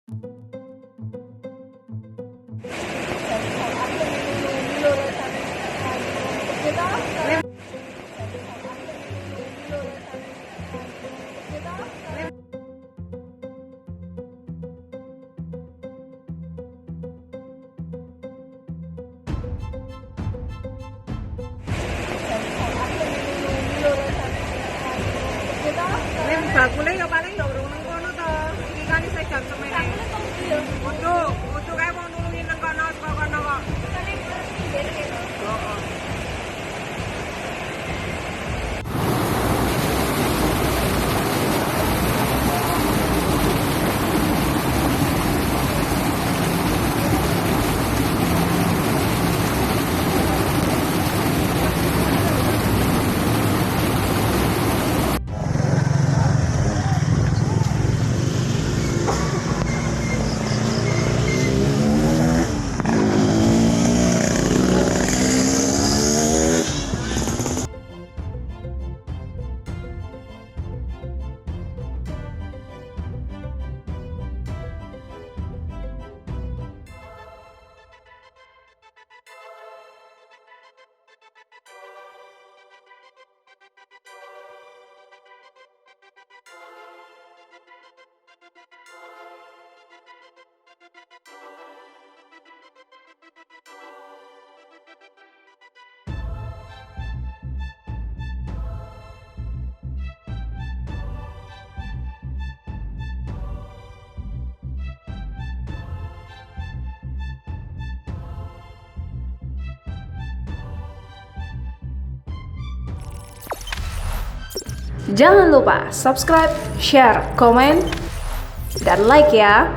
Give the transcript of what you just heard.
Nek bakule ya paling ya urung nang kono to. Iki kan isih jam semene. Kudu, kudu kae wong nulungi nang kono saka kono kok. Heeh. Jangan lupa subscribe, share, komen, dan like ya.